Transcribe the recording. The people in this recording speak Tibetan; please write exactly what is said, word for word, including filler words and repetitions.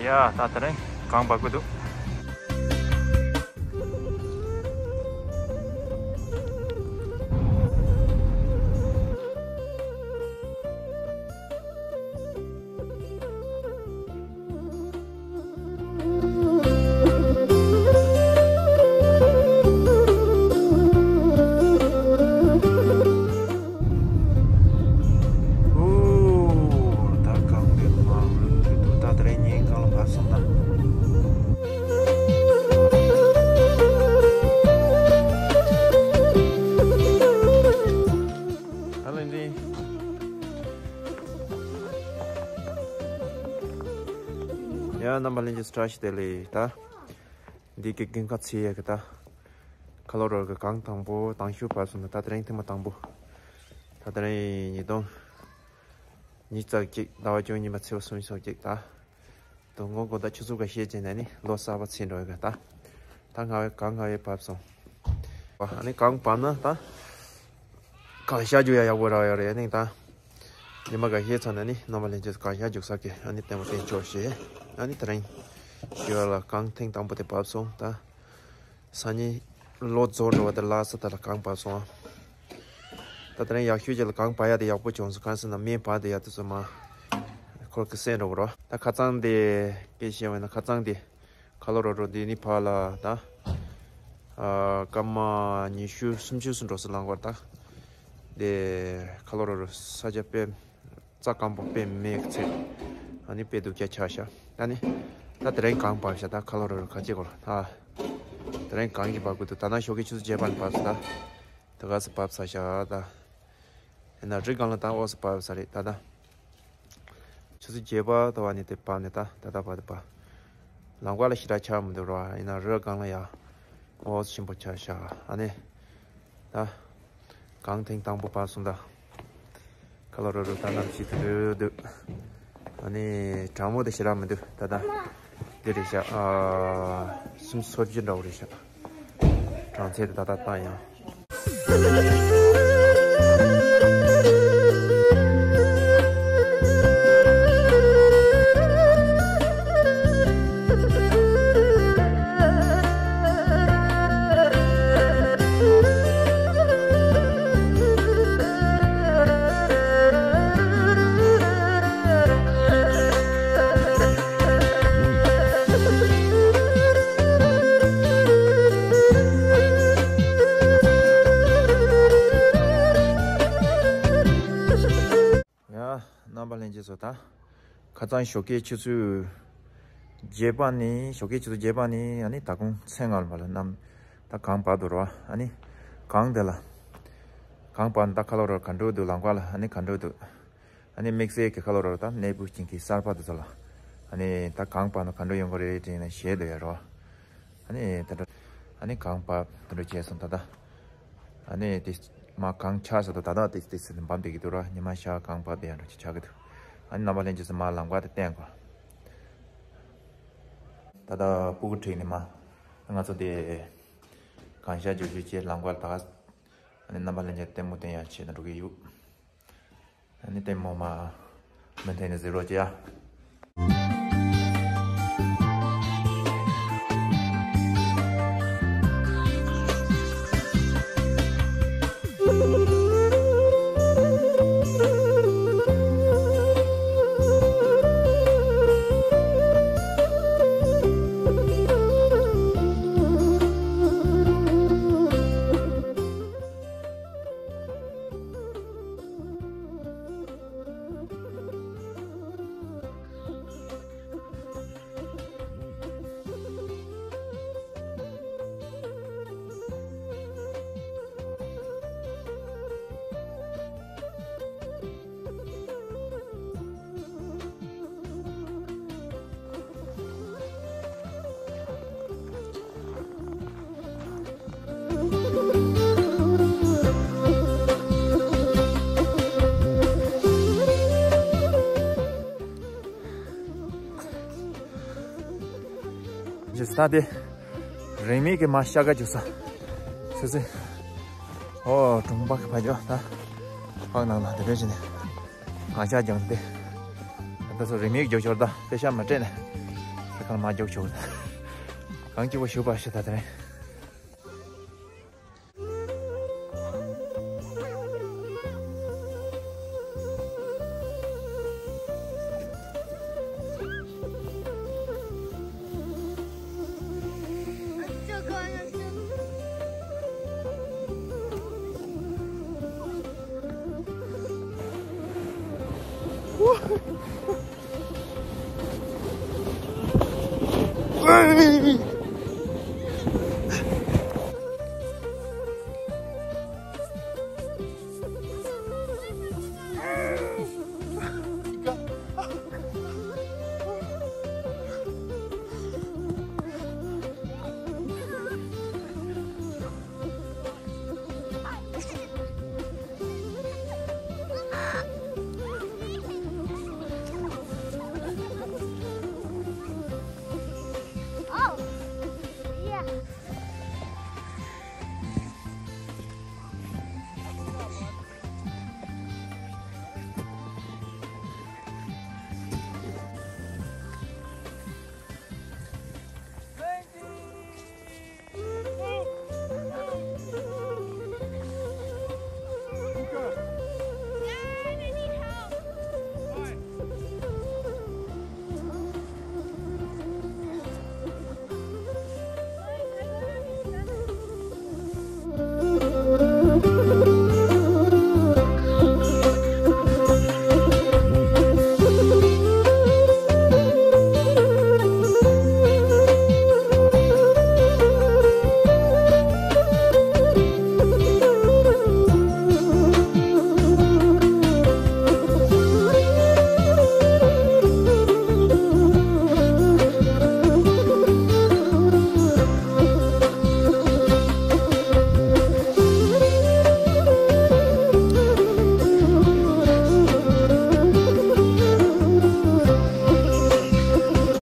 ཡ་ད་དེ་རིང་གངས་འབབ་གི་འདུག་ཨོ། ད་གངས་དེ་མ་འོང་དུས་འདུག་ད་དེ་རིང་ཉིན་གང་ལ་བབས་སོང་ད། ཨ་ལེ་འདི། ཡ་རྣམ་པ་ལྷན་རྒྱས་བཀྲ་ཤིས་བདེ་ལེགས་ད། འདི་གི་དགུན་ཁ་ཚེས་ཡ་གི་ད། ཁ་ལོ་རོ་གི་གངས་དང་པོ་དང་ཤུ་བབས་སོང་ད། ད་དེ་རིང་ཐེངས་མ་དང་པོ། ད་དེ་རིང་ཉིས་སྟོང་ཉི་ཤུ་རྩ་གཅིག་ཟླ་བ་བཅུ་གཉིས་པ་ཚེས་པ་སུམ་ཅུ་སོ་གཅིག་ད། དོ་དགོང་དགོང་དག་ཆུ་ཚོད་ཁ་ཤས་ཅན་ནས་ནི་ལོ་གསར་པ་ཚེས་འགྲོ་ཡོད་གི་ད། ད་སྔ་བའི་གངས་སྔ་བའི་བབས་སོང་། ཨ་ནི་གངས་བབས་ན་ད། གངས་ཤར་རྒྱུག་ཡ་ཡག་པོ་རག་ཡོད་རེད། ཨ་ནི་ད། ཉི་མ་ཁ་ཤས་ཚར་ནས་ནི་རྣམ་པ་ལྷན་རྒྱས་གངས་ཤར་རྒྱུག་ས་གི་ཨ་ནི་ལྟད་མོ་སྟོན་ཆོག་ཞེས། ཨ་ནི་དེ་རིང་ཞི་བ་ལ་གངས་ཐེངས་དང་པོ་དེ་བབས་སོང་ད། སང་ཉིན་ལོ་རྫོགས་འགྲོ་བ་དེ་ལ་ས་ད་ལ་གངས་བབས་སོང་། ད་དེ་རིང་ཡག་ཤོས་ཅིག་ལ་གངས་བབས་ཡ་དེ་ཡག་པོ་བྱུང་སོང་། གང་ཟེར་ན་མེ་བབས་དེ་ཡ་དེ་ཚོ་མ་འཁོར་གི་སེམས་འགྲོ་གི་རོ། ད་ཁ་རྩང་དེ་སྐད་བཤད་བས་ན་ཁ་རྩང་དེ་ཁ་ལོ་རོ་རོ་དེ་ནི་ཕར་ལ་ད། ཨ་སྐར་མ་ཉི་ཤུ་སུམ་ཅུ་སུ་འགྲོ་སོང་ལང་བར་ད། དེ་ཁ་ལོ་རོ་རོ་ས་ཆ་དཔེ་རྩྭ་སྐམ་པོ་དཔེ་མེད་ཚེ། ཨ་ནི་དཔེ་སྡུག་ཅག་ཆགས་ཤག་ད་ནི། ད་དེ་རིང་གངས་བབས་ཤག་ད་ཁ་ལོ་རོ་རོ་ག་ཅི་གོ་ལ་ད། དེ་རིང་གངས་ཀྱི་བབས་དགོས་འདུག་ད་ན་ཞོགས་ཀའི་ཆུ་ཚོད་བརྒྱད་པ་ནས་བབས་སོང་ད། ད་ག་སེ་བབས་ཚར་ཤག་ད། ཡིན་ན་རི་སྒང་ལ་ད་འོག་སེ་བབས་ས་རེད་ད་ད། ཆུ་ཚོད་བརྒྱད་པ་ད་བ་ནི་དེ་བབས་ནས་ད་ད་ད་བབས་ད་བབས། ལམ་ཁ་ལ་ཞེ་དྲག་ཆགས་མི་འདུག་ར། ཡིན་ན་རི་སྒང་ལ་ཡ། འོག་སེ་ཆེན་པོ་ཆགས་ཤག་ཨ་ནི། ད། གངས་ཐེངས་དང་པོ་བབས་སོང་ད། ཁ་ལོ་རོ་རོ་ད་གནམ་གཤིས་དུ་རུ་འདུག་ཨ་ནི་གྲང་མོ་དེ་ཞེ་དྲག་མི་འདུག་ད་ད། འདི་རེད་ཤག་ཨ། སུམ་སོ་བཅུ་འདྲ་བོ་རེད་ཤག་གྲང་ཚད་དེ་ད་ད་བཏང་ཡང་། ཡ། རྣམ་པ་ལྷན་རྒྱས་ཚོ་ད། ཁ་རྩང་ཞོགས་ཀའི་ཆུ་ཚོད་བརྒྱད་པ་ནས་ཞོགས་ཀའི་ཆུ་ཚོད་བརྒྱད་པ་ནས་ཨ་ནི་ད་དགོང་མཚན་ལྔ་བར་ལ་གནམ། ད་གངས་བབས་འདུག་རོ། ཨ་ནི། གངས་དེ་ལ། གངས་བབས་ནས་ད་ཁ་ལོ་རོ་ག་འགྲོ་འདུག་ལམ་ཁ་ལ་ཨ་ནི་ག་འགྲོ་འདུག་ཨ་ནི་དམིགས་བསལ་གྱི་ཁ་ལོ་རོ་ད་གནས་སྤོས་ཅན་གྱི་གསར་པ་དེ་ཚོ་ལ། ཨ་ནི་ད་གངས་བབས་ནས་ག་འགྲོ་ཡོང་གི་རེད་དྲན་ནས་ཞེད་འདུག་ཡ་རོ། ཨ་ནི་ད་འགྲོ། ཨ་ནི་གངས་བབས་དེ་འགྲོ་བྱས་སོང་ད་ལྟ། ཨ་ནི་དེ་མ་གངས་ཆགས་ས་དང་ད་ལྟ་དེ་དེ་ཚོ་འབབ་བསྡད་ཀྱི་འདུག་ར། ཉི་མ་ཤར་གངས་བབས་བསྡད་ཡ་འགྲོ་ཆགས་ཀྱི་འདུག་ཨ་ནི་རྣམ་པ་ལྷན་རྒྱས་ཚོ་མ་ལམ་ཁ་དེ་བསྟན་དགོས། ད་ལྟ་སྤུ་གུ་ཁྲིད་ནས་མ་ང་ཚོ་དེ་གངས་ཤར་རྒྱུག་རྒྱུག་བྱས་ལམ་ཁ་ལ་ད་ག་ཨ་ནི་རྣམ་པ་ལྷན་རྒྱས་ལྟད་མོ་བསྟན་ཡ་ཆེད་དུ་འགྲོ་གི་ཡོད། ཨ་ནི་ལྟད་མོ་མ་མུ་མཐུད་ནས་གཟིགས་རོགས་བྱེད་ཡ། ཇི་སྟ་དེ་རིང་མིན་གྱི་མ་ཤ་ཀ་རྒྱུག་ས། སུ་སི། ཨོ་གྲོང་པ་གི་ཕ་ཇོ་ད། ཕག་ནང་ལ་དེ་འདྲ་བྱས་ནས། ང་ཤ་ཀྱང་དེ། ད་སོ་རིང་མིན་གྱི་རྒྱུག་ཤོར་ད་དཔེ་ཤ་མ་སྤྲད་ནས། ཁང་མ་རྒྱོག་ཆོག་གང་སྐྱིད་པོ་ཞུ་པ་ཞུ་ད་དེ་རིང་།